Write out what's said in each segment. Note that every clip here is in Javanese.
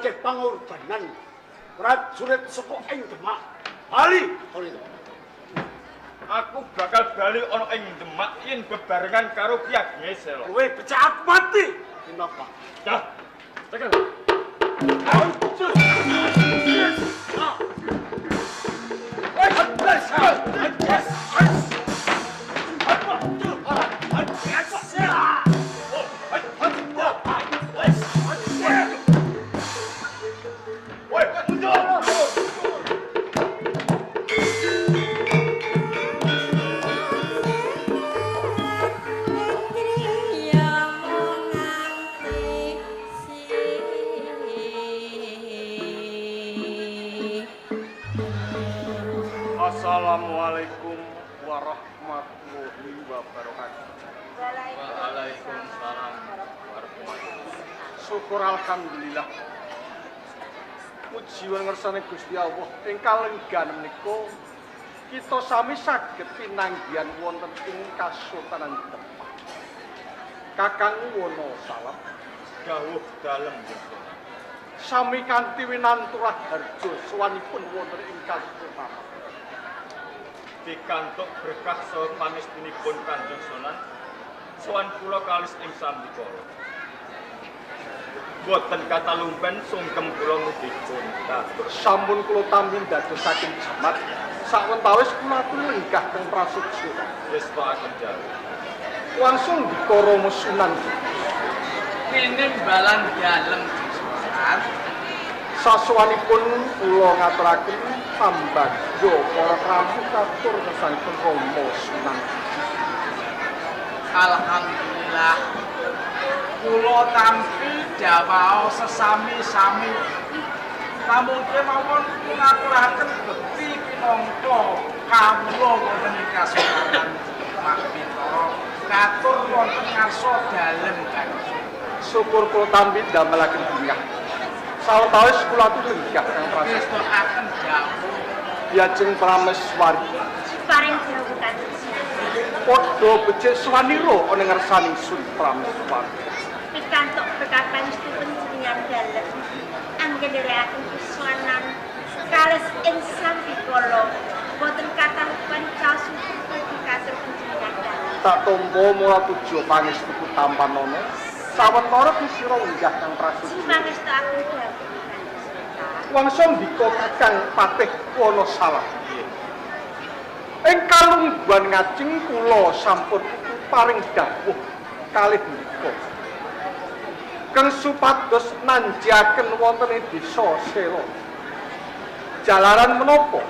sebagai pangorbanan prajurit saka ing Demak. Bali Kolito. Aku bakal bali ana ing Demak yen bebarengan karo Ki Ageng Sela. Luwih becik aku mati. Kenapa? Dah. Tekan. Woi, mundur. Assalamualaikum warahmatullahi wabarakatuh. Waalaikumsalam warahmatullahi. Syukur alhamdulillah. Puji ngersane Gusti Allah ing kalenggan menika kita sami saged pinanggihan wonten ing Kasultanan Demak. Kakang Wono salam Dawuh dalem. Sami kanthi winantu raharja sowanipun wonten ing Kasultanan. Pikantuk berkah saha pangestunipun Kanjeng Sunan, sowan kula kalis ing sambikala. Boten katalumpen sungkem kula mugi katur. Sampun kula tampi ndadosaken jimat sawetawis kula atur lenggah teng prasaja. Yesta akan jauh. Langsung dika Rama Sunan. Tinimbalan dalem Sunan. Sasuwanipun kula ngaturaken pambagya para pramu katur kersanipun Rama Sunan. Alhamdulillah. Kula tampi dawuh sesami-sami. Namung kemawon ngaturaken bekti pinangka kawula wonten ing Kasultanan Demak Bintara katur wonten ngarsa dalem Kanjeng. Syukur kula tampi ndamelaken bingah. Sawetawis kula atur lenggah kang prasaja. Ngestokaken dawuh Diajeng Prameswari. Paring dawuh Kanjeng Sunan. Padha becik swanira ana ngersaning Sun Prameswari. Pikantuk berkah pangestu panjenengan dalem anggen nderekaken kesuwanan kalis ing sambikala boten katalumpen caos syukur katur panjenengan dalem. Tak tampa mula tuju pangestuku tampanana. Sawetara sira lenggah kang prasaja. Pangestuaken dawuh Kanjeng Sunan. Wangsa ndika Kakang Patih Wonosalam. Ing kalungguhan ngajeng kula sampun paring dawuh kalih ndika. Keng supados nanjiaken wonten ing desa Sela. Jalaran menapa?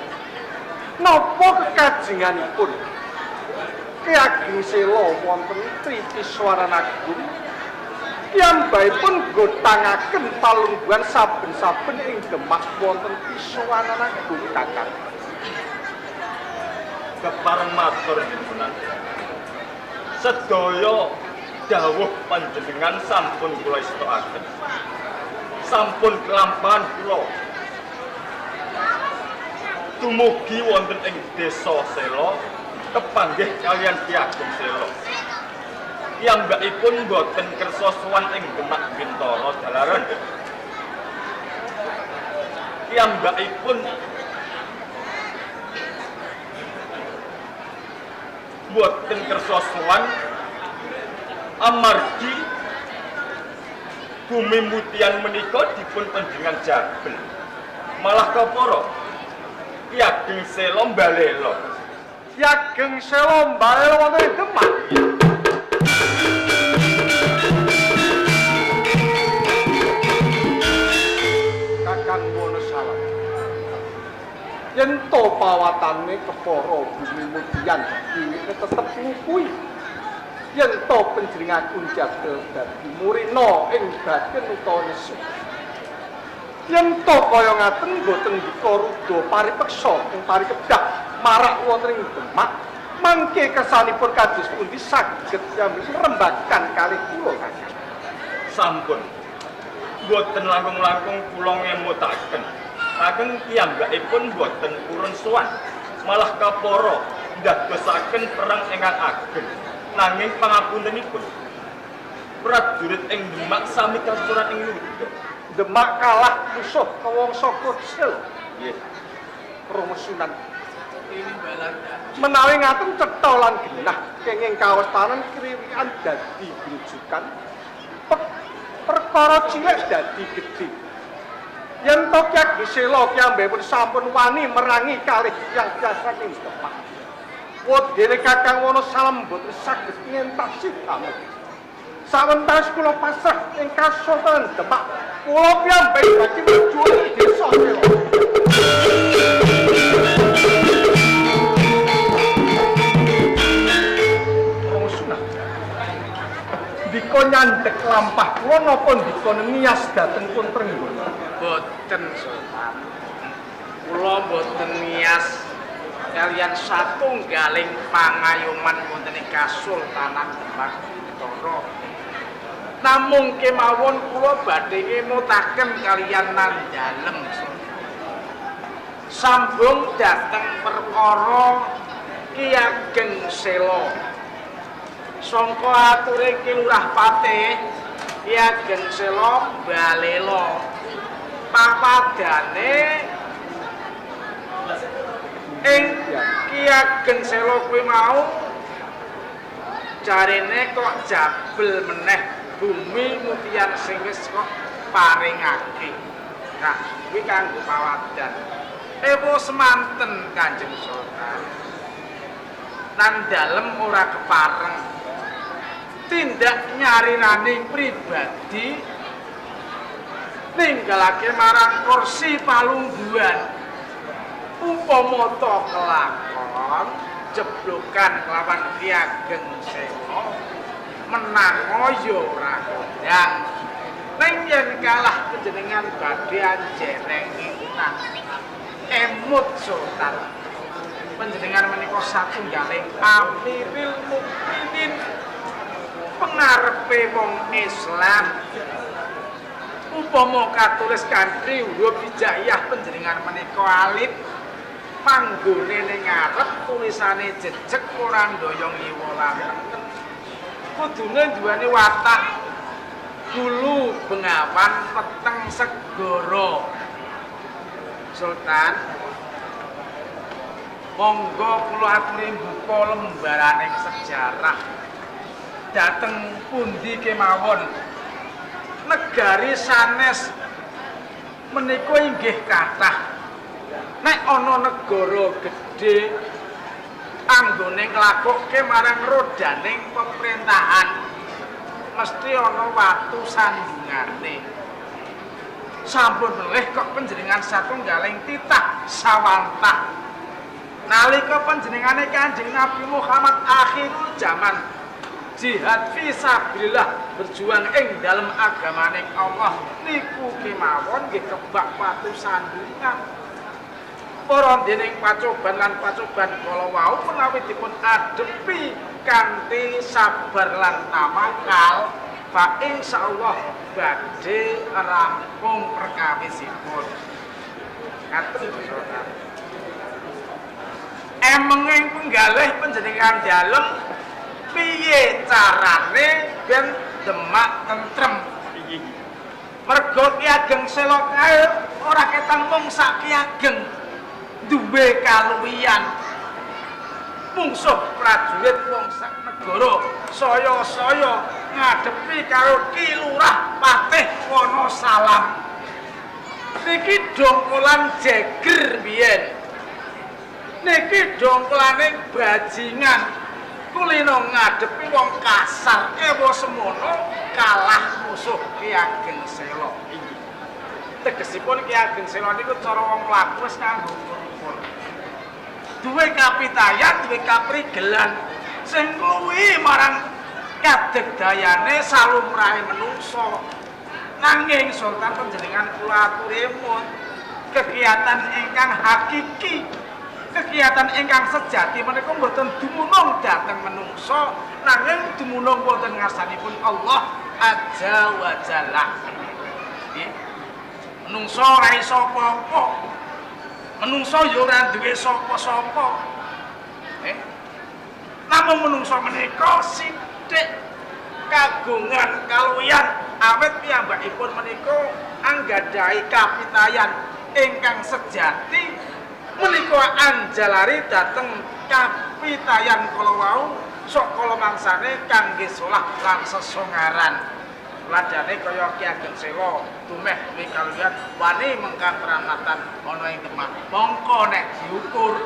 Napa kekajenganipun Ki Ageng Sela wonten Tritiswaran Agung? Piyambakipun nggotangaken palungguhan saben-saben ing Demak wonten Piswaran Agung Kakang. Kepareng matur jenengan. Sedaya dawuh panjenengan sampun kula estokaken. Sampun kelampahan kula. Dumugi wonten ing desa Sela kepanggih kaliyan Ki Ageng Sela. Piyambakipun boten kersa sowan ing Demak Bintara jalaran. Piyambakipun boten kersa sowan amargi bumi mutian menika dipun panjenengan jabel. Malah kepara Ki Ageng Sela mbalela. Ki Ageng Sela mbalela wonten ing Demak. Kakang Wonosalam. Yen to pawatane kepara bumi mutian dheweke tetep ngukuhi. Yen to panjenenganku njabel dadi murina ing batin utawa nesu. Yen to kaya ngaten boten ndika ruda paripeksa ing parikedhah marak wonten ing Demak, mangke kersanipun kados pundi saged nyambi rembagan kalih kula Kakang. Sampun. Boten langkung-langkung kula ngemutaken. Kakeng piyambakipun boten purun sowan, malah kapara ndadosaken perang ingkang ageng. Nanging pangapuntenipun, prajurit ing Demak sami kasuran ing yuda. Demak kalah musuh kewangsa Kutsil. Nggih. Romo Sunan. Menawi ngaten cetha lan genah kenging kawestanan kriwikan dadi grujukan. Perkara cilik dadi gedhe. Yen to Ki Ageng Sela piyambakipun sampun wani merangi kalih tiyang saking Demak. Wedene Kakang Wonosalam mboten saged ngentasi damai. Sawentawis kula pasrah ing Kasultanan Demak, kula piyambak badhe merjuang desa Sela. Romo Sunan, ndika nyandhek lampah kula napa ndika nias dhateng pun Trenggana? Boten Sultan. Kula boten nias kalian satunggaling pangayoman wonten ing Kasultanan Demak Utara. Namung kemawon kula badhe ngemutaken kalian nandalem. Sambung dhateng perkara Ki Ageng Sela. Sangka ature Ki Lurah Patih, Ki Ageng Sela balela. Papadane ing Ki Ageng Sela kuwi mau jarene kok jabel meneh bumi mutian sing wis kok paringake. Nah, kuwi kanggo pawadan. Ewa semanten Kanjeng Sultan. Nang dalem ora kepareng tindak nyarinane pribadi ninggalake marang kursi palungguhan. Upama ta kelakon jeblokan kelawan Ki Ageng Sela menang ya ora kondang. Ning yen kalah panjenengan badhe anjereng utang. Emut Sultan, panjenengan menika satunggaling Amirul Mukminin, pengarepe wong Islam. Upama katulis kanthi huruf hijaiyah panjenengan menika alif, panggone ning ngarep tulisane jejeg ora ndoyong ngiwa lan tengen. Kudune duweni watak gulu bengawan peteng segara. Sultan, monggo kula aturi mbuka lembaraning sejarah dhateng pundi kemawon. Negari sanes menika inggih kathah. Nek ana negara gedhe anggone nglakokke marang rodaning pemerintahan mesti ana watu sandungane. Sampun melih kok panjenengan satunggaling titah sawantah. Nalika panjenengane Kanjeng Nabi Muhammad akhirul zaman jihad fi sabilillah, berjuang ing dalem agamaning Allah niku kemawon nggih kebak watu sandungan. Para dening pacoban lan pacoban kala wau menawi dipun adepi kanthi sabar lan tawakal, fa insyaallah badhe rampung perkawisipun. Ngaten Sultan. Emenging penggalih panjenengan dalem piye carane ben Demak tentrem? Mergo Ki Ageng Sela kae ora ketang mung sak Ki Ageng duwe kaluwihan. Mungsuh prajurit wong sak negara saya-saya ngadepi karo Ki Lurah Patih Wonosalam. Niki dongkolan jeger biyen. Niki dongkolane bajingan. Kulino ngadepi wong kasar ewa semono kalah musuh Ki Ageng Sela. Tegesipun Ki Ageng Sela niku cara wong mlaku wis nganggo ukur-ukur. Duwe kapitayan, duwe kaprigelan sing ngluwihi marang kadegdayane salumrahe menungsa. Nanging Sultan panjenengan kula aturi emut kegiatan ingkang hakiki, kegiatan ingkang sejati menika mboten dumunung dhateng menungsa, nanging dumunung wonten ngarsanipun Allah Azza wa Jalla. Nggih. Menungsa ora iso apa-apa. Menungsa ya ora duwe sapa-sapa. Namung menungsa menika sithik kagungan kaluwihan Awit piyambakipun menika anggadhahi kapitayan ingkang sejati menika anjalari dhateng kapitayan kala wau sok kala mangsane kangge solah lan sesongaran. Ladane kaya Ki Ageng Sela tumeh duwe kaluwihan wani mengkang keramatan ana ing Demak. Mongko nek diukur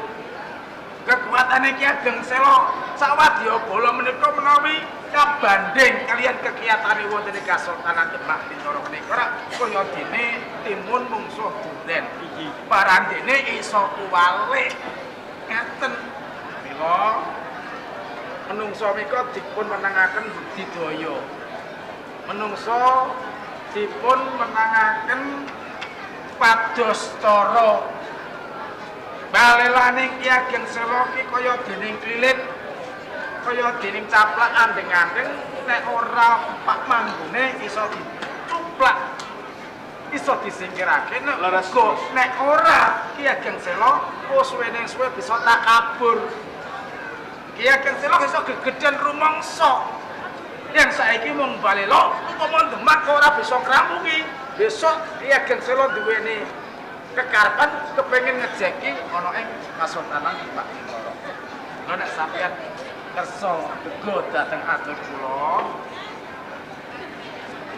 kekuatane Ki Ageng Sela sawadyabala menika menawi kabanding kaliyan kekiyatane wonten ing Kasultanan Demak Bintara menika ora kaya dene timun mungsuh duren. Iki parandene iso kuwalik. Ngaten. Mila menungsa menika dipun menangaken budidaya. Menungsa dipun menangaken pados cara. Balelane Ki Ageng Sela ki kaya dening klilit, kaya dening caplak andeng-andeng, nek ora pak manggone iso dicuplak, iso disingkirake. Nek uga nek ora Ki Ageng Sela suwene suwe bisa takabur. Ki Ageng Sela iso gegeden rumangsa. Yang saiki mung balela upama Demak ora bisa ngrampungi. Besok Ki Ageng Sela duweni kekarepan kepengin ngejeki ana ing Kasultanan Demak Bintara. Lha nek sampeyan kersa lega dhateng atur kula,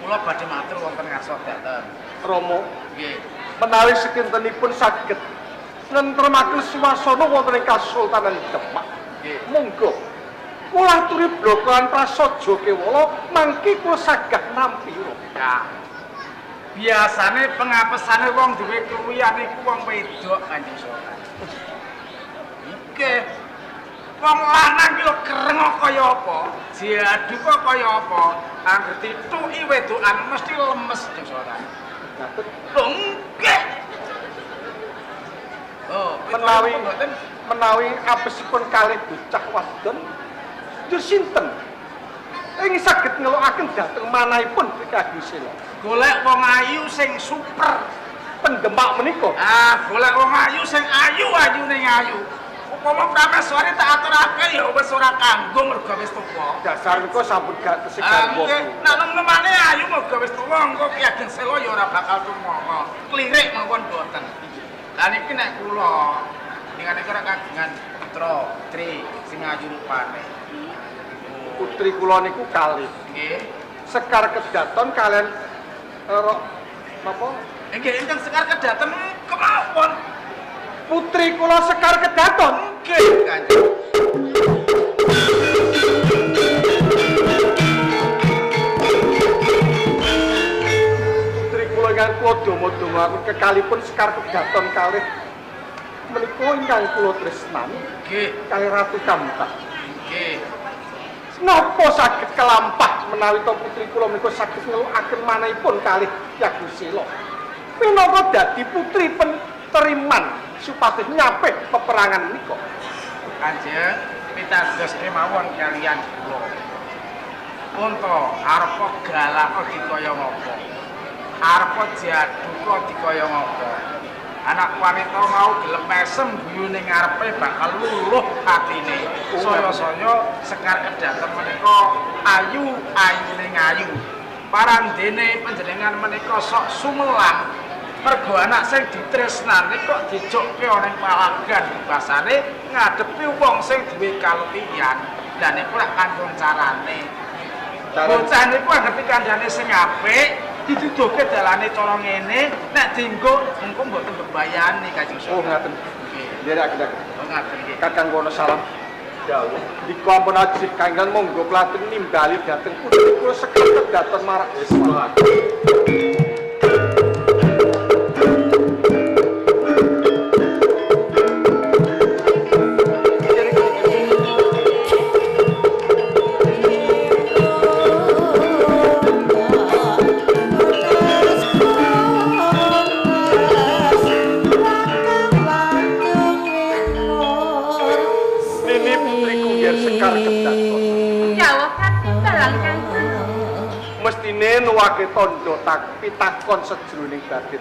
kula badhe matur wonten ngarsa dhateng Rama. Nggih. Menawi sekintenipun saged nentremaken swasana wonten ing Kasultanan Demak. Nggih. Monggo kula aturi blokoan prasaja kewala mangke kula sagah nampi. Ya. Biasane pengapesane wong duwe keluwihan iku wong wedok Kanjeng Sultan. Nggih. Wong lanang ki lho kereng kaya apa, jaduk kaya apa, angger dituki wedokan mesti lemes Kanjeng Sultan. Ngaten. Lho nggih. Oh, menawi apesipun kalih bocah wadon njur sinten ing saged ngelokaken dhateng manahipun Ki Ageng Sela? Golek wong ayu sing super pendemak menika. Ah, golek wong ayu sing ayu-ayune ayu. Upama prameswari tak aturake ya wis ora kanggo mergo wis tuwa. Dasar menika sampun gak tesih garwa. Nggih, nek nemane ayu mergo wis tuwa engko Ki Ageng Sela ya ora bakal tumeka. Klirik mawon boten. Lah niki nek kula dengan niku ora kagungan putra, putri sing ayu rupane. Putri kula niku kalih. Nggih. Sekar Kedaton kalian napa? Nggih, ingkang Sekar Kedaton kemawon. Putri kula Sekar Kedaton. Nggih, Kanjeng. Putri kula ingkang kula donga-dongaaken kekalipun Sekar Kedaton kalih menika ingkang kula tresnani. Nggih, kalih Ratu Kamta. Nggih. Napa saged kelampah menawi to putri kula menika saged ngelukaken manahipun kalih Ki Ageng Sela. Minangka dadi putri penteriman supados nyapih peperangan menika. Kanjeng pitados kemawon kaliyan kula. Unta arepa galak dikaya ngapa? Arepa jaduka dikaya ngapa? Anak wanita mau gelem mesem guyu ning ngarepe bakal luluh atine. Saya-saya Sekar Kedaton menika ayu ayune ngayu. Parandene panjenengan menika sok sumelang mergo anak sing ditresnani kok dijokke ana ing palagan bebasane ngadepi wong sing duwe kaluwihan. Lah niku lak kanggo carane. Bocah niku anggere kandhane sing apik dituduhke dalane cara ngene, nek dienggo engko mboten bebayani Kanjeng Sultan. Oh ngaten. Nggih. Nderekaken. Oh ngaten nggih. Kakang Wono salam. Dawuh. Dika ampun ajih kanggan monggo platen nimbali dhateng putri kula Sekar Kedaton marak Isma. Mestine nuwake tandha tak pitakon sejroning batin.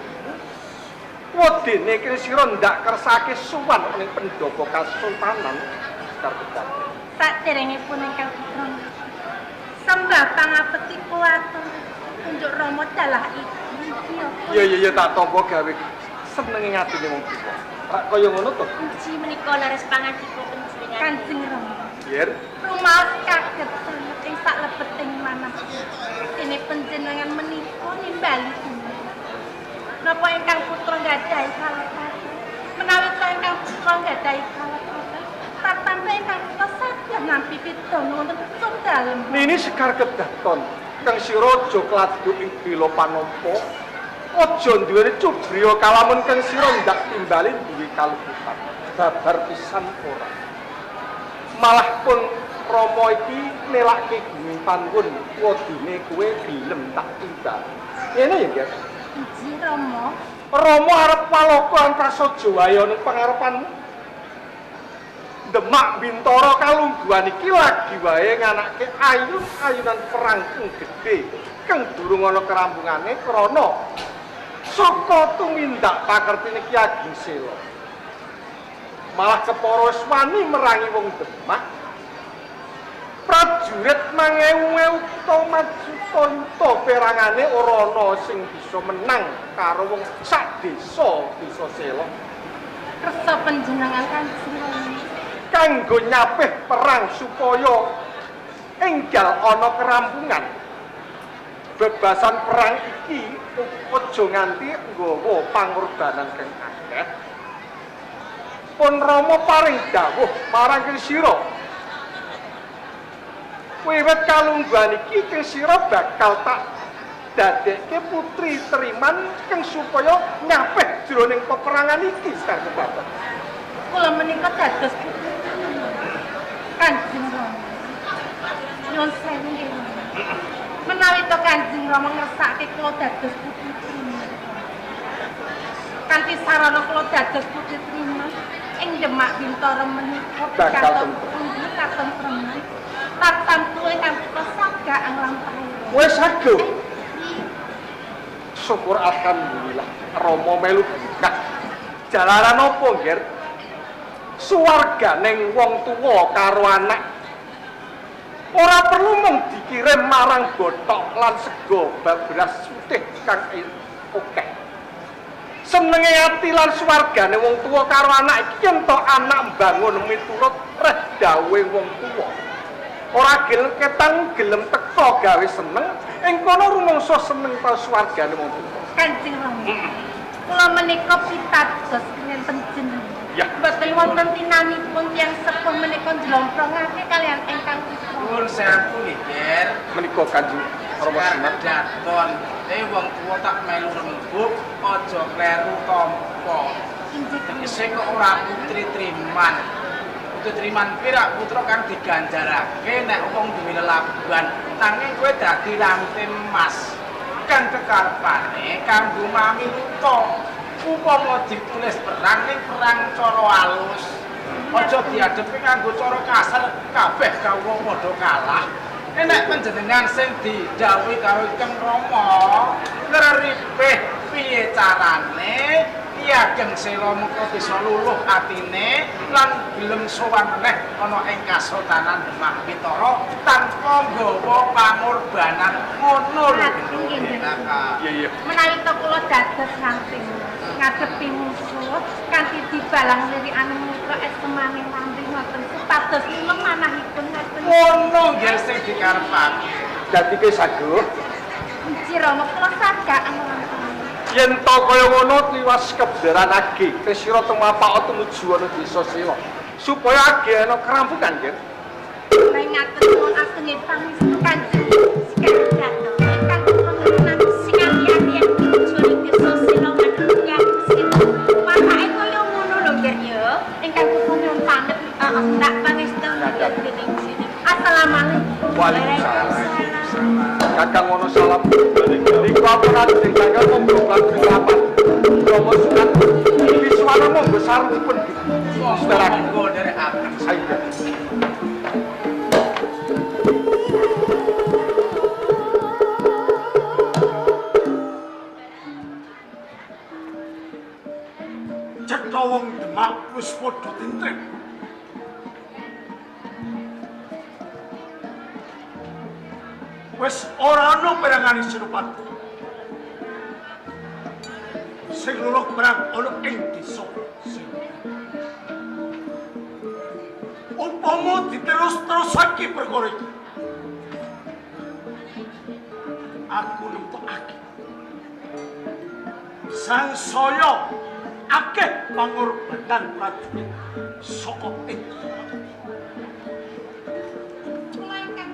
Wedene kene sira ndak kersake sowan ning pendhapa Kasultanan Sekar Kedaton. Saderengipun ingkang putra sembah pangapeti kula atur. ditunjuk Rama dalah iki. Iya iya iya tak tampa gawe senenge ngatine wong tuwa. Rak kaya ngono to. Puji menika leres pangandika panjenengan Kanjeng Rama. Yer. Rumaos kaget sanget ing saklebeting manah. Dene panjenengan menika nimbali bumi. Napa ingkang putra nggadahi kalepatan? Menawi ta ingkang putra nggadahi kalepatan, tartamtu ingkang putra saged nampi pidana wonten kusum dalem. Nini Sekar Kedaton, kang sira aja kladuk ing bela panampa. Aja duweni cubriya kalamun kang sira ndak timbali duwe kaluputan. Babar pisan ora. Malah pun Rama iki nelake gumi panuwun wedine kowe gelem tak timbal. Ngene ya, Ger. Inggih Rama. Rama arep paloka antasaja wae ana pangarepanmu. Demak Bintara kalungguhan iki lagi wae nganake ayun-ayunan perang kang gedhe kang durung ana kerampungane krana saka tumindak pakertine Ki Ageng Sela. Malah kepara wis wani merangi wong Demak. Prajurit mangewu-ewu utawa juta-juta perangane ora ana sing bisa menang karo wong sak desa Desa Sela. Kersa panjenengan Kanjeng Rama. Kanggo nyapih perang supaya enggal ana kerampungan. Bebasan perang iki aja nganti nggawa pangorbanan kang akeh. Pun Rama paring dawuh marang Kang Sira. Wiwit kalungguhan iki Kang Sira bakal tak dadekke putri Triman kang supaya nyapih jroning peperangan iki Sekar Kedaton. Kula menika dados putri Kanjeng Rama. Nyuwun sewu nggih. Menawi to Kanjeng Rama ngersake kula dados putri Triman. Kanthi sarana kula dados putri Triman ing Demak Bintara menika Bakal pikantuk katentreman. Tartamtu ingkang putra saged nglampahi. Wis saged. Syukur alhamdulillah Rama melu berkah. Jalaran apa, Nger? Suwarganing wong tuwa karo anak ora perlu mung dikirim marang bothok lan sego beras putih kang akeh. Senenge ati lan suwargane wong tuwa karo anak iki yen to anak mbangun miturut reh dawuhe wong tuwa. Ora gelem ketang gelem teka gawe seneng, ing kono rumangsa seneng ta suwargane wong tuwa. Kanjeng Rama. Kula menika pitados kaliyan panjenengan. Ya. Mboten wonten tinanipun tiyang sepuh menika njlomprongake kaliyan ingkang putra. Nuwun sewu nggih, Ger. Menika Kanjeng Rama Sekar Semar. Kedaton, wong tuwa tak melu rembug, aja kleru tampa. Inggih. Tegese kok ora putri Triman. Putri Triman kuwi rak putra kang diganjarake nek wong duwe lelabuhan, nanging kowe dadi ranting emas. Kang kekarepane kanggo mami luta. Upama ditulis perang ning perang cara alus. Aja diadepi nganggo cara kasar, kabeh kawula padha kalah. Nek panjenengan sing didhawuhi karo Kang Rama, ngreripih piye carane Ki Ageng Sela mengko bisa luluh atine lan gelem sowan meneh ana ing Kasultanan Demak Bintara tanpa nggawa pangorbanan ngono lho. Nggih. Iya iya. Menawi to kula dados ranting ngadepi musuh kanthi dibalang lirikane menika estemane lambe ngoten supados lulung manahipun ngoten. Ngono nggih sing dikarepake. Dadi ke saguh. Inggih Rama kula saged nglampahi. Yen to kaya ngono tiwas kebenaran age, sira tumapaka tumuju ana desa Sela. Supaya age ana kerampungan, Ger. Nek ngaten nuwun agenge pangestu Kanjeng Sekar Kedaton. Ingkang kula ngerunan sing ati-ati yen tumuju ing desa Sela madhep Ki Ageng Sela. Watake kaya ngono lho, Ger ya. Ingkang kula nyuwun pamit tak pangestu dening sini. Assalamualaikum. Waalaikumsalam. Kakang Wono salam. Niku ampun ajeng tanggal monggo kapan. Rama Sunan Wiswana monggo sarungipun Monggo monggo nderekaken. Ayo. Cetha wong Demak wis padha tintrip. Wis ora ana perangane Senopati. Sing luluh perang ana ing desa Selo. Upama diterus-terusake perkara iki, aku nemtokake sangsaya akeh pangorbanan prajurit saka ing Kula ingkang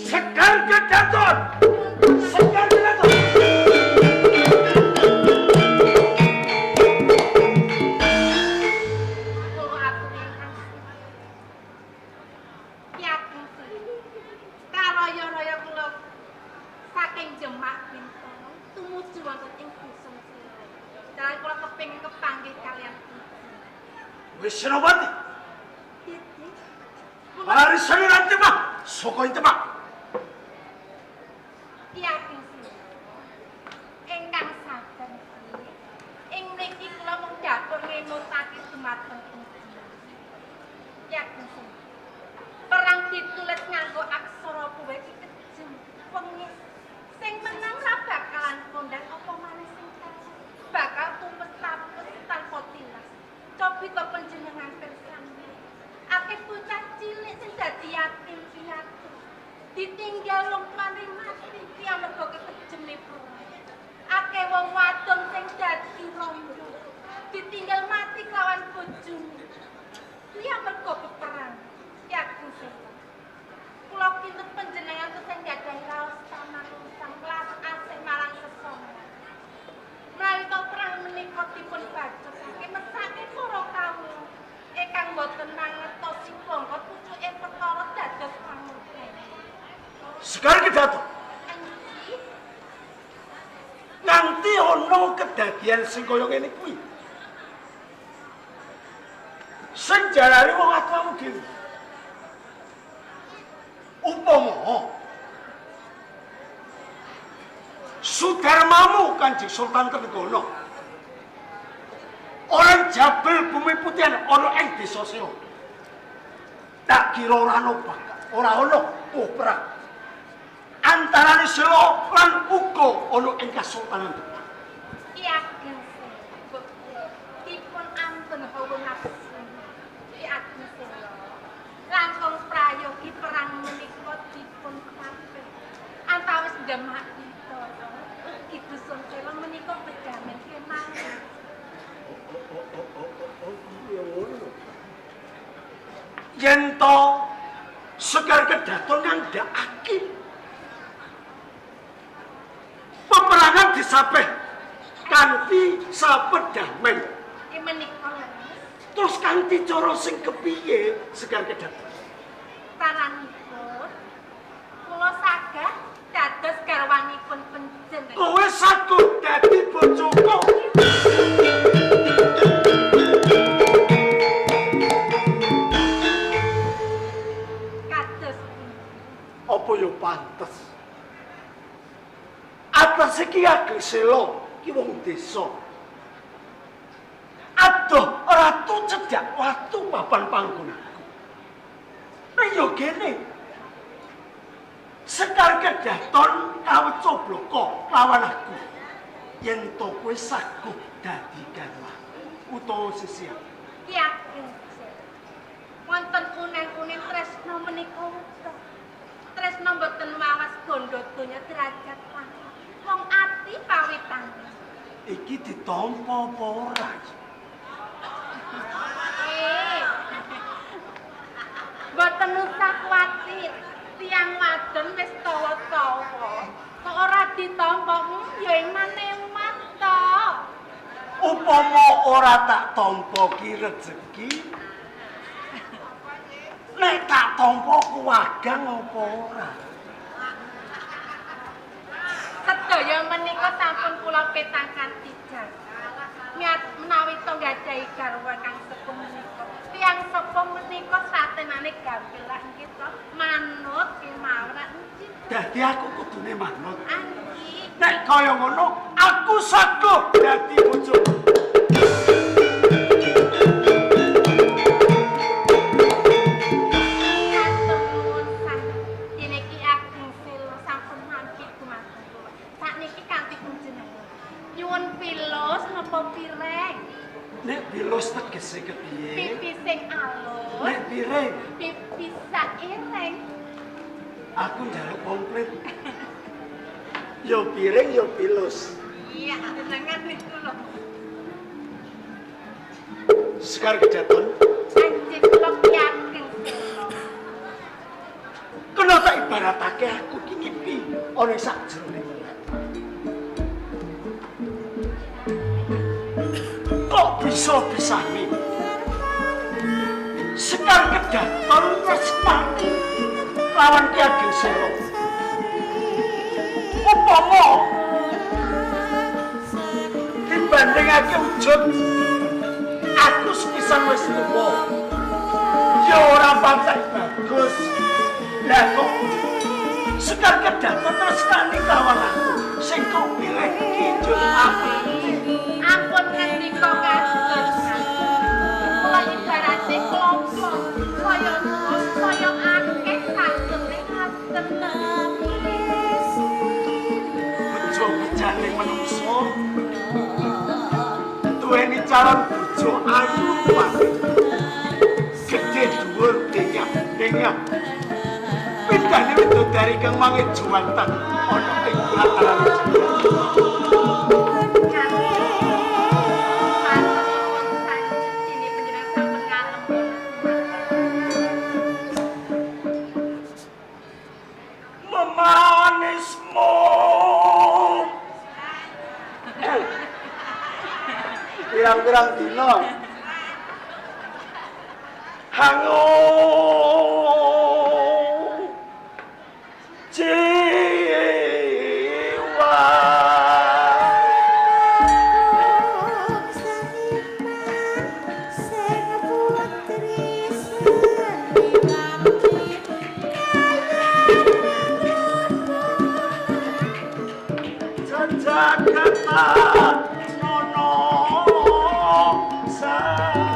Sekar Kedaton! Sekar Kedaton! Kula aturi ingkang Ki Ageng Sela. Karaya-raya kula saking Demak Bintoro tumuju wonten ing Dusun Sela. Dalan kula kepengin kepanggih kaliyan Puji. Wis Senopati, Didi. Kula barisane nanti mah saka ing Demak. Ki Ageng Sela. Ingkang sabar Ki. Ing mriki kula mung dapur ngemutake dumateng Puji. Ki Ageng Sela. Perang ditulis nganggo aksara kuwe iki kejem, wengis. Sing menang ra bakalan kondang apa maneh sing kalah. Bakal tumpes-tapes tanpa tilas. Cobi to panjenengan pirsani. Akeh bocah cilik sing dadi yatim piatu. Ditinggal wong tuane mati ki amarga kekejeme perang. Akeh wong wadon sing dadi rondo. Ditinggal mati kelawan bojone. Kuwi amarga peperang. Ki Ageng Sela. Kula kinten panjenengan tesih gadhahi raos pamanungsan kelas asih marang sesama. Menawi to perang menika dipun bacokake mesake para kawula ingkang boten mangertosi bangga pucuke perkara dados pangorban. Sekar Kedaton, Enggih, nganti ana kedadian sing kaya ngene kuwi. Sing jalari wong atuamu dhewe. Upama Sudarmamu Kanjeng Sultan Trenggana ora jabel bumi putihan ana ing desa Sela. Tak kira ora ana bakal, ora ana perang antarane Sela lan uga ana ing Kasultanan Demak. Ki Ageng Sela. Dipun ampun hawa nafsu. Ki Ageng Sela. Langkung prayogi perang menika dipun kapih. Antawis Demak Bintoro ugi Dusun Sela menika bedamen kemawon. Yen to Sekar Kedaton ngandhakake peperangan disapeh kanthi sapedamen. Ki menika leres Terus kanthi cara sing kepiye Sekar Kedaton? saranipun kula saged dados garwanipun panjenengan. Kowe saguh dadi bojoku. Kados pundi? Apa ya pantes? Atas iki Ageng Sela ki wong desa. Aduh, ratu cedhak watu papan panggonanku. Ning yo kene. Sekar Kedaton kaweca blaka lawan aku. Yen to kowe saguh dadi garwaku utawa sisihan. Ki Ageng Sela. Wonten unen-unen tresna menika wuta. Tresna mboten mawas bondo donya derajat pangkat. Wong ati pawitane. Iki ditampa apa ora? Eh. Mboten usah kuwatir. Tiyang wadon wis tawa-tawa. Kok ora ditampa, ya eman-eman to. Upama ora tak tampa ki rejeki. Nek tak tampa kuwagang apa ora? Sedaya menika sampun kula petang kanthi jasa. Nyat menawi to gadahi garwa kang sepuh menika. Tiyang sepuh menika satenane gampil lak nggih to. Manut kemawon lak nggih. Dadi aku kudune manut. Anggi. Nek kaya ngono, aku saguh dadi bojomu. Matur nuwun sanget. Dene Ki Ageng Sela sampun mampi dumateng kula. Sakniki kanthi panjenengan. Nyuwun pilus napa pireng? Nek pilus tegese kepiye? Pipi sing alus. Nek piring, Pipi saireng. Aku njaluk komplit. Yo piring yo pilus. Iya, jenengan niku lho. Sekar Kedaton, Anjing kula Ki Ageng Sela. kena tak ibaratake aku ki ngipi ana ing sakjroning melek. Kok bisa-bisane Sekar Kedaton tresnani lawan Ki Ageng Sela. Upama dibandingake wujud aku sepisan wis tuwa, ya ora pantas bagus. Lah kok Sekar Kedaton tresnani lawan aku sing kok pilih kijul aku. Ampun ngendika kados Mas. Kula ibarate klopo, saya saya akeh sakjroning ngaten. Bojo bejane menungso duweni calon bojo ayu rupane. Gedhe dhuwur dengah-dengah. Pindhane widodari kang mange juwantang ana ing pelataran Jawa. Matur nuwun sanget dene panjenengan sampun ngalem. Memanismu. Pirang-pirang dina hangu jiwa. Jajakatan nono sawi.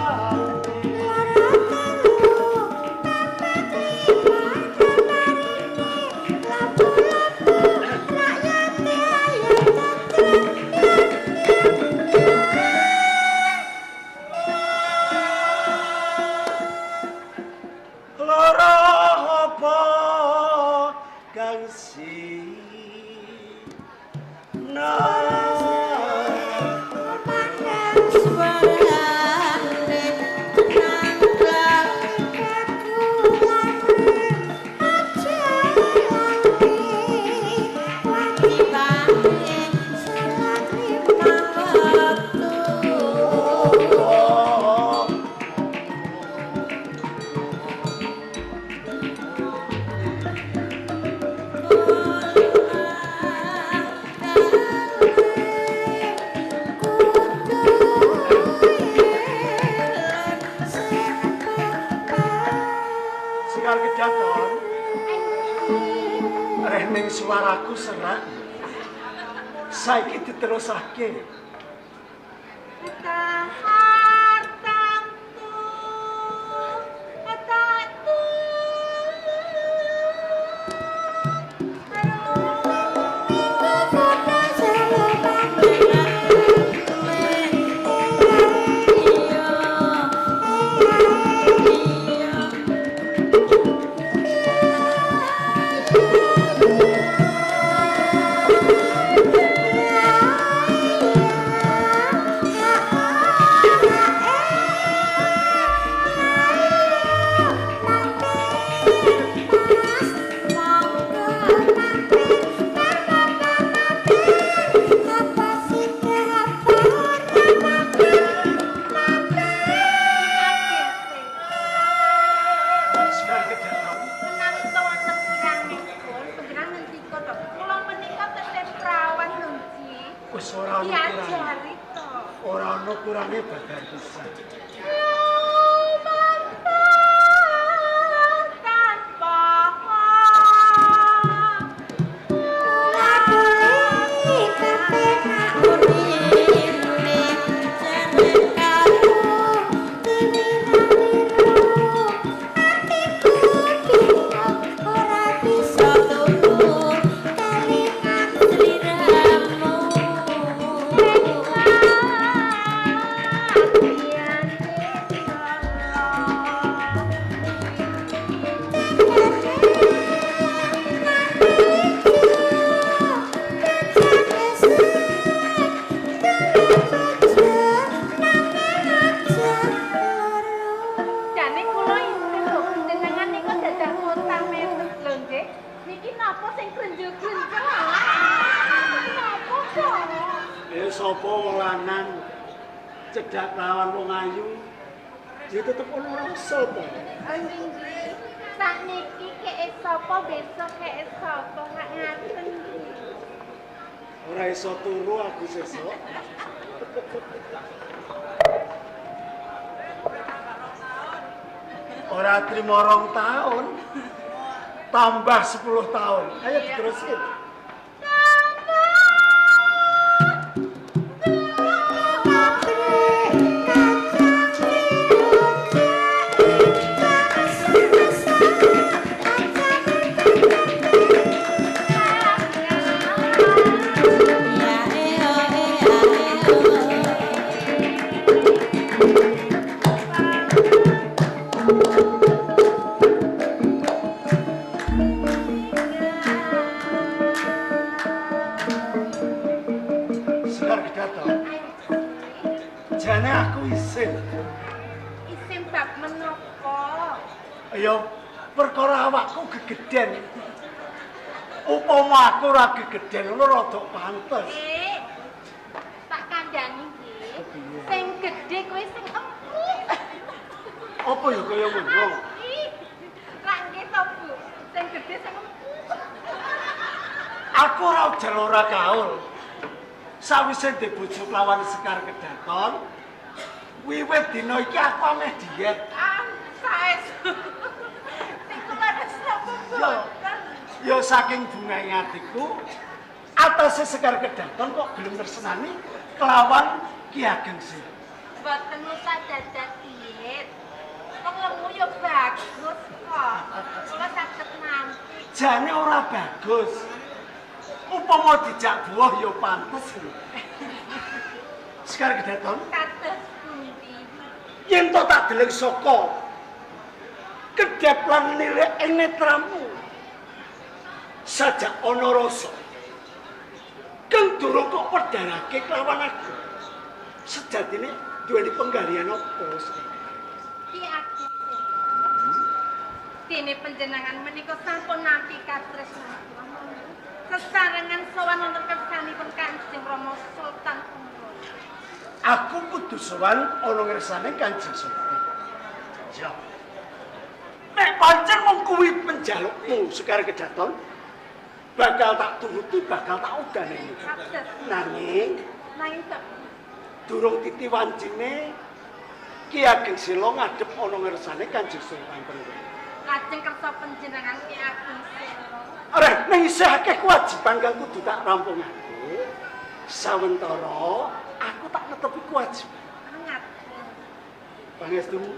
Lara apa kang Sekar Kedaton, rening suaraku serak. Saiki diterusake. Sekar Kedaton, Menawi wonten kirangipun panjenengan ngendika to. Kula menika tesih prawan lho, Ji. Wis ora ono kirang. Diajari to. Ora ana kurange babar pisan. Sapa wong lanang cedhak lawan wong ayu ya tetep ono rasa to. Nggih. Sakniki keke sapa besok keke sapa gak ngaten. Ora iso turu aku sesuk. Ora trimo 2 tahun. Tambah 10 tahun. Ayo diterusin. Jane aku isin. Isin bab menapa? Ya perkara awakku gegeden. Upama aku ora gegeden ngono rada pantes. Tak kandhani nggih. Sing gedhe kuwi sing empuk. Apa ya kaya ngono? Lah nggih to, Bu. Sing gedhe sing empuk. Aku ora ujar ora kaul. Sawise dibujuk lawan Sekar Kedaton, wiwit dina iki aku ameh diet. Ah, saestu. Niku leres napa mboten? Ya saking bungahe atiku, atase Sekar Kedaton kok gelem tresnani kelawan Ki Ageng Sela. Mboten usah dadak diet. Wong lemu ya bagus kok. Kula saged nampi. Jane ora bagus. Upama dijak buah ya pantes lho. Sekar Kedaton kados pundi? Yen to tak deleng saka kedhep lan nilik ing netramu. Sajak ana rasa kang durung kok wedharake kelawan aku. Sejatine duweni penggalian apa? Ki Ageng. Dene panjenengan menika sampun nampi katresnan. Sesarengan sowan wonten kersanipun Kanjeng Rama Sultan Umar. Aku kudu sowan ana ngersane Kanjeng Sultan. Ya. Nek pancen mung kuwi penjalukmu Sekar Kedaton, bakal tak turuti, bakal tak udane. Nanging durung titi wancine Ki Ageng Sela ngadhep ana ngersane Kanjeng Sultan Umar. Lajeng kersa panjenengan Ki Ageng Sela. Ora, ning isih akeh kewajiban kang kudu tak rampungake. Sawentara aku tak netepi kewajiban. Ngaten. Pangestumu.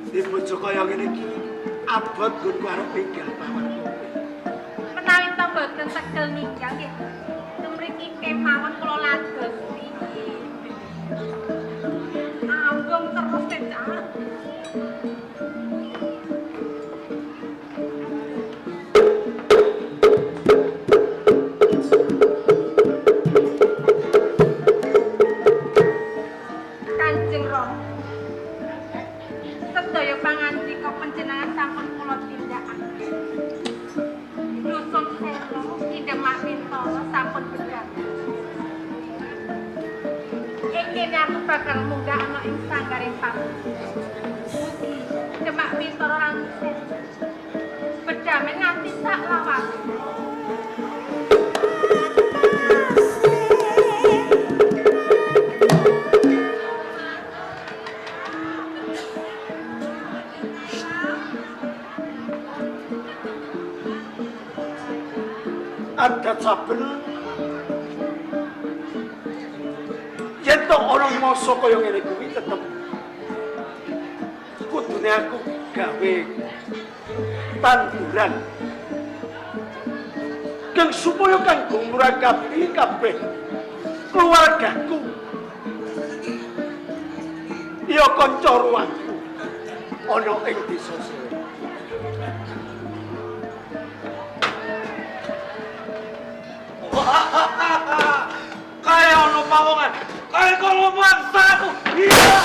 Di bojo kaya ngene iki abot nggonku arep ninggal pawan kowe. Menawi ta mboten tegel ninggal nggih. Tumriki kemawon kula lados. Ambung terus cah. Kanjeng Rama, sedaya pangandika panjenengan sampun kula tindakaken. Dusun Sela Ki Demak Wintara sampun bedhah. Kene aku bakal munggah ana ing sanggaring pamuji. Mugi Demak Wintara lan Kejamen nganti sak lawase. Adat saben yen to ana masa kaya ngene kuwi tetep kudune aku gawe tanduran kang supaya kanggo ngrakapi kabeh keluargaku ya kanca ruangku ana ing desa Selo. Kaya ono pawongan, kaya kalau mangsa aku. Iya.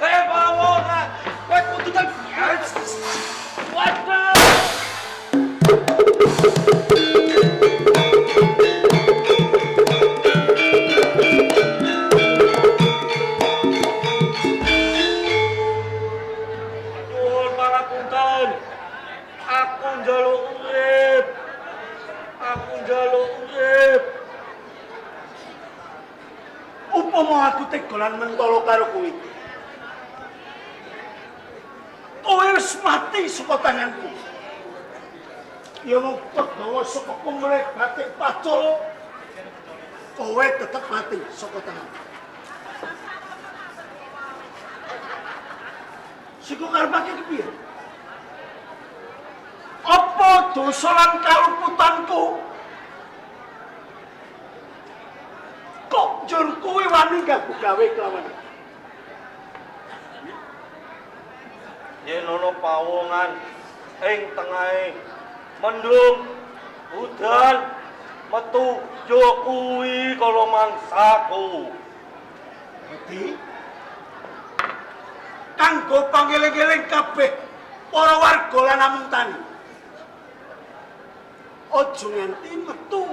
Kaya pawongan, kowe kudu waduh. Aku njaluk urip. Aku njaluk urip. Upama aku tega lan mentolo karo kowe, kowe wis mati saka tanganku. Ya mung kegawa saka pemrek batik pacul, kowe tetep mati saka tanganku. Siku karepake kepiye? Apa dosa lan kaluputanku? Kok njur kowe wani ganggu gawe kelawan aku? Yen ana pawongan ing tengahe mendung udan metu ya kuwi kala mangsaku. Dadi kanggo pangeling-eling kabeh para warga lan amung tani, aja nganti metu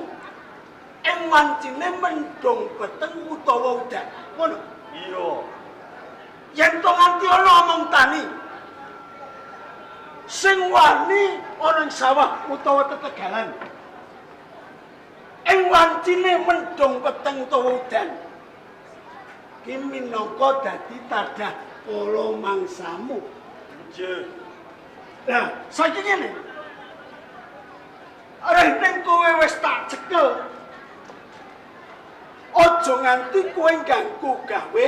ing wancine mendung peteng utawa udan. Ngono. Iya. Yen to nganti ana amung tani sing wani ana ing sawah utawa tetegalan ing wancine mendung peteng utawa udan, ki minangka dadi tadah kala mangsamu. Nggih. Lah, saiki ngene. Areh ning kowe wis tak cekel. Aja nganti kowe ganggu gawe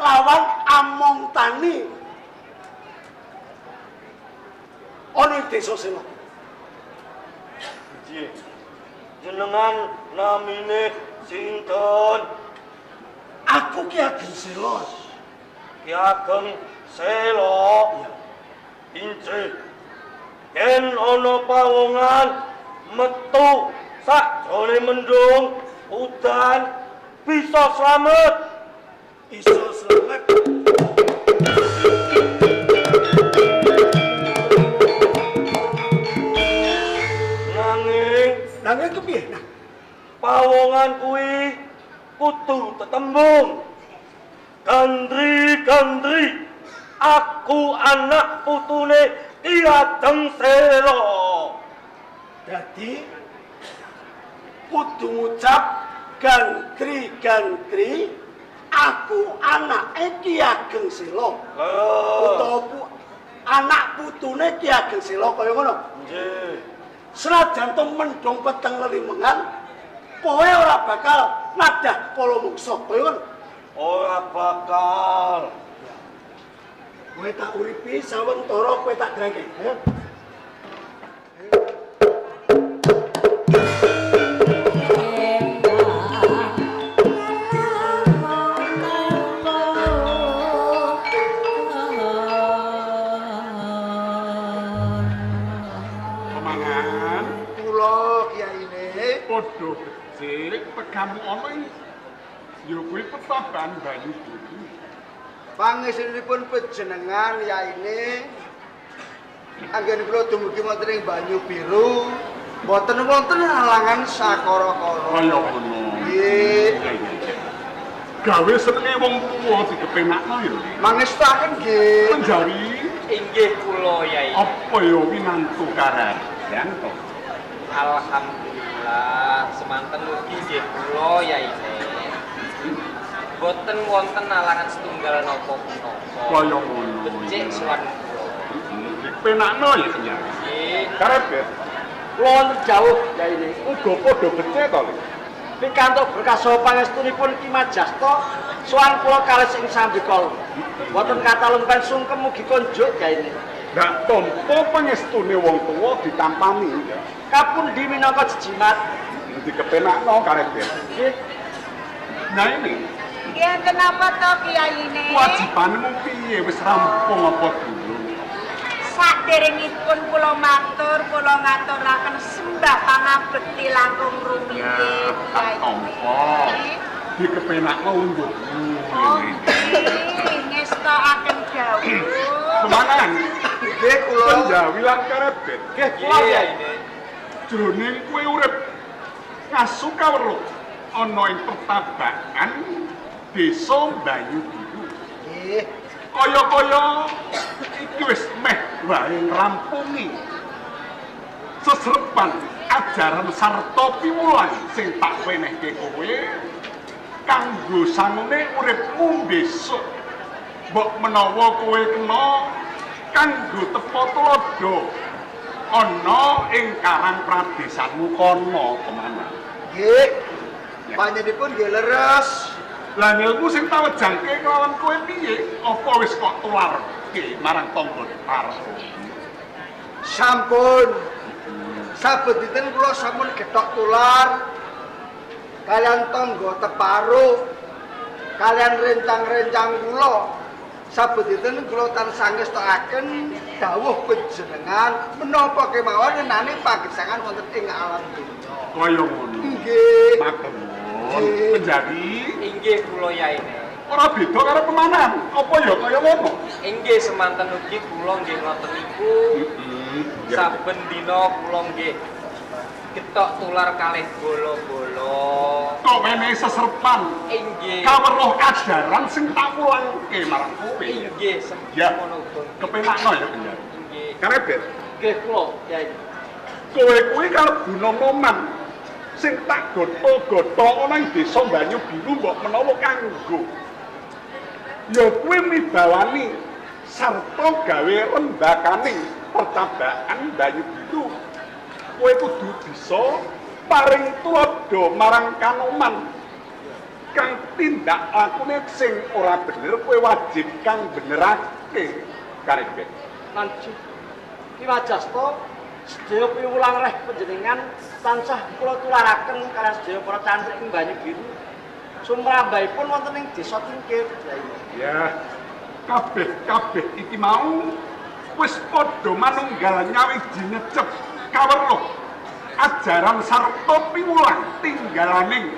lawan among tani ana ing desa Selo. Nggih. Jenengan namine sinten? Aku Ki Ageng Selo. Ki Ageng Selo. Iya. Injih. Yen ana pawongan metu sakjane mendung udan bisa slamet. Iso slamet. Nanging Nanging kepiye? Nah, pawongan kuwi kudu tetembung. Gandri-gandri, aku anak putune Ki Ageng Selo. Dadi kudu ngucap gantri-gantri, aku anake Ki Ageng Selo. Utawa anak putune Ki Ageng Selo kaya ngono. Nggih. Senajan to mendung peteng lelimengan, kowe ora bakal nadah kala muksa kaya ngono. Ora bakal. Kowe tak uripi sawentara kowe tak drengke. Ayo. Pemangan Kula kiyaine padha becik tekamu ana ing ya kuwi petaban banyu biru. Pangesunipun panjenengan yaine anggen kula dumugi wonten ing banyu biru Mboten wonten halangan sakara-kara. Kaya ngono. Nggih. Gawe senenge wong tuwa dikepenakno ya. Mangestaken nggih. Penjawi Inggih kula Yai. Apa ya winantu kararyan to? Alhamdulillah semanten ugi nggih kula Yai. Boten wonten alangan setunggal napa punapa. Kaya ngono. Becik sowan kula. Dipenakno ya Penjawi. Nggih. Karebet. Kula wonten jauh Yai. Uga padha becik to, Le? Pikantuk berkah saha pangestunipun Ki Majasta sowan kula kalis ing sambikala. Boten kathah lumpen sungkem mugi konjuk Yai. Ndak tampa pangestune wong tuwa ditampani ya. Kapundi minangka jejimat dikepenakno karebet. Nggih. Nah ini Nggih enten napa to Kiyaine? Kewajibanmu piye wis rampung apa durung? Saderengipun kula matur, kula ngaturaken sembah pangabekti langkung rumiyin. Tak tampa. Dikepenakno lungguhmu. Oh, nggih, ngestokaken dawuh. Semangan. Nggih kula. Penjawi lan karebet. Nggih kula Yai. Jroning kowe urip ngasu kawruh ana ing pertabakan Desa Banyu Biru. Nggih. Kaya-kaya iki wis meh wae ngrampungi sesrepan ajaran sarta piwulang sing tak wenehke kowe kanggo sangune uripmu besok. Mbok menawa kowe kena kanggo tepa tuladha ana ing karang pradesanmu kono kemana. Nggih. Panjenenganipun nggih leres. Lah ilmu sing tak wejangke kelawan kowe piye? Apa wis kok tularke marang tangga teparo? Sampun. Saben dinten kula sampun gethok tular kalian tangga teparo, kalian rencang-rencang kula. Saben dinten kula tansah ngestokaken dawuh panjenengan menapa kemawon ngenani pagesangan wonten ing alam dunya. Kaya ngono. Nggih. Matur nuwun. Penjawi inggih kula Yaine. Ora beda karo pemanan. Apa ya kaya ngono? Inggih semanten ugi kula nggih ngoten niku. Saben dina kula nggih getok tular kalih bolo-bolo. Kok wenehi seserpan? Inggih. Kaweruh ajaran sing tak wulangke marang kowe. Inggih, semono uga. Kepenakno ya Penjawi. Inggih. Karebet. Nggih kula Yai. Kowe kuwi kalebu nomoman sing tak gotho-gotho ana ing desa Banyu Biru mbok menawa kanggo. Ya kuwi mibawani sarta gawe rembakaning percabaan Banyu Biru. Kowe kudu bisa paring tuladha marang kanoman kang tindak lakune sing ora bener kowe wajib kang benerake karebet. Lan Ki Majasta sedaya piwulang reh panjenengan tansah kula tularaken kaliyan sedaya para cantrik ing Banyu Biru. Sumrambahipun wonten ing desa Tingkir. Ya, kabeh-kabeh iki mau wis padha manunggal nyawiji nyecep kaweruh ajaran sarta piwulang tinggalaning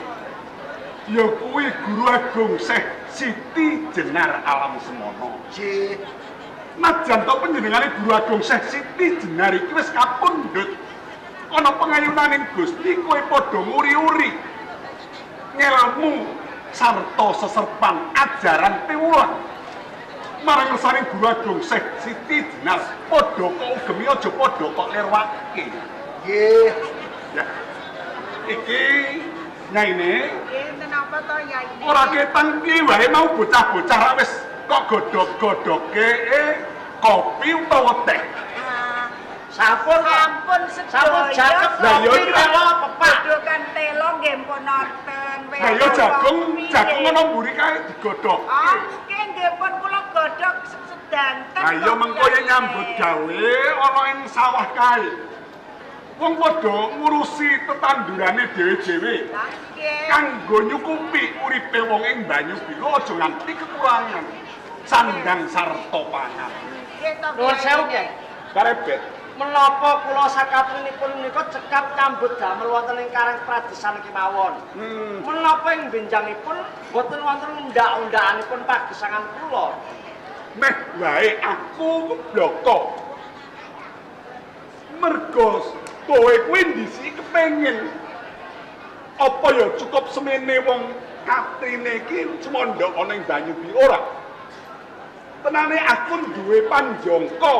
ya kuwi Guru Agung Syekh Siti Jenar Alam Semono. Nggih. Najan to panjenengane Guru Agung Syekh Siti Jenar iki wis kapundhut ana pengayunaning Gusti kowe padha nguri-uri ngelmu sarta seserpan ajaran piwulang marang ngersane Guru Agung Syekh Siti Jenar padha kok ugemi aja padha kok lirwake. Nggih. Ya. Iki nyaine Nggih enten napa to Yaine? Ora ketang piye wae mau bocah-bocah ra wis kok godhog-godhoge kopi utawa teh. Sampun sampun sampun sedaya. jakep Lah ya iki telo pepak. Godhogan telo nggih pun nonton. Lah ya jagung, jagung ana mburi kae digodhog. Oh, nggih nggih pun kula godhog sedanten. Lah ya mengko yen nyambut gawe ana ing sawah kae. Wong padha ngurusi tetandurane dhewe-dhewe. Kanggo nyukupi uripe wong ing Banyu Biru aja nganti kekurangan sandang sarta pangan. Nuwun sewu Kyai. Karebet. Menapa kula sakatrinipun menika cekap nyambut damel wonten ing karang pradesan kemawon. Menapa ing benjangipun boten wonten undhak-undhakanipun pagesangan kula. Meh wae aku kebloko. Mergo Kowe kuwi ndisiki kepengin apa ya cukup semene wong katrine iki cemondhok ana ing banyu bi ora. Tenane aku duwe panjangka.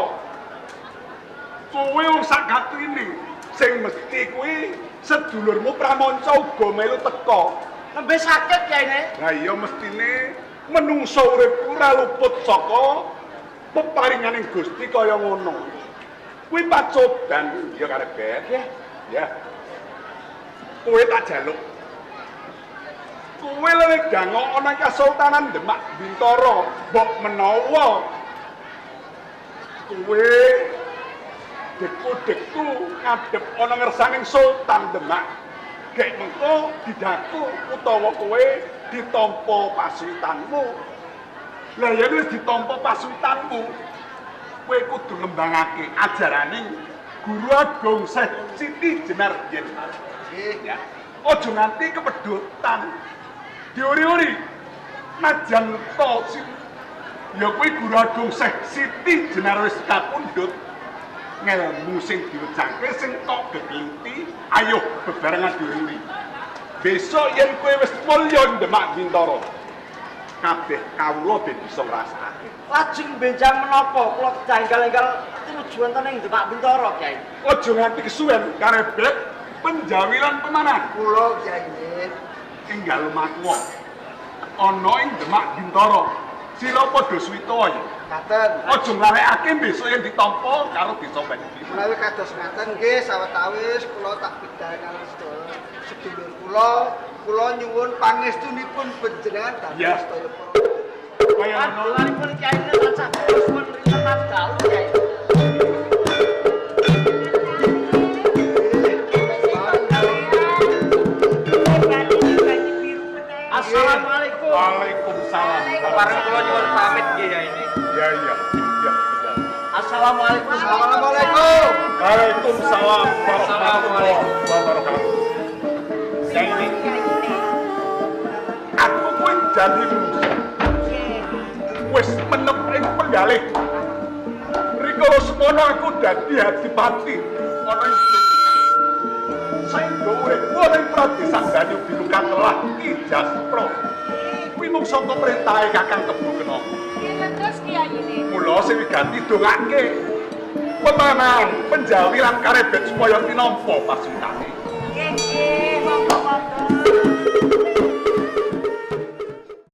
Kowe wong sak katrine sing mesti kuwi sedulurmu Pramanca uga melu teka. Nembe sakit Kyai ne. Lah iya mestine menungsa urip ora luput saka peparinganing Gusti kaya ngono. Kuwi pacoban ya karebet. Nggih. Ya. Kowe tak jaluk. Kowe luwih gangok ana Kasultanan Demak Bintara, mbok menawa kowe deku-deku ngadhep ana ngersaning Sultan Demak. Gek mengko didaku utawa kowe ditampa pasuwitanmu. Lah yen wis ditampa pasuwitanmu, kowe kudu ngembangake ajaraning Guru Agung Syekh Siti Jenar yen. Nggih. Ya. Aja nganti kepedhotan. Diuri-uri. Najan to ya kuwi Guru Agung Syekh Siti Jenar wis kapundhut. Ngelmu sing diwejangke sing tok gegeluti, ayo bebarengan diuri. Besok yen kowe wis mulya Demak Bintara, kabeh kawula ben bisa ngrasakake. Lajeng benjang menapa kula kedah enggal-enggal tinuju wonten ing Demak Bintara Kyai. Aja nganti kesuwen karebet Penjawi lan Pemanah Kula Kyai ne. enggal lumaku ana ing Demak Bintara. Sira padha suwita ya. Ngaten. Aja nglalekake besok yen ditampa karo desa Banyubiru. Menawi kados ngaten nggih sawetawis kula tak bidal kaliyan sedaya sedulur kula, kula nyuwun pangestunipun panjenengan Ya. dhateng sedaya para. Kaya ngono. Panjenenganipun Kyai ne tansah suwun rinten dalu Kyai. Assalamualaikum. Waalaikumsalam. Pareng kula nyuwun pamit nggih ya ini. Ya iya. Ya. Ya. Assalamualaikum. Assalamualaikum. Waalaikumsalam warahmatullahi wabarakatuh. Ya ini, aku kuwi janji wis menep ing penggalih. Rikala semono aku dadi adipati ana ing saengga uripku ana ing pradesan Banyu Biru katelah Ki Jaspra. Kuwi mung saka perintahe Kakang Kebo Kena. Terus Kyai ne. Mula sing wigati dongake Pemanahan Penjawi lan karebet supaya tinampa pasuwitane. Nggih, nggih, monggo-monggo.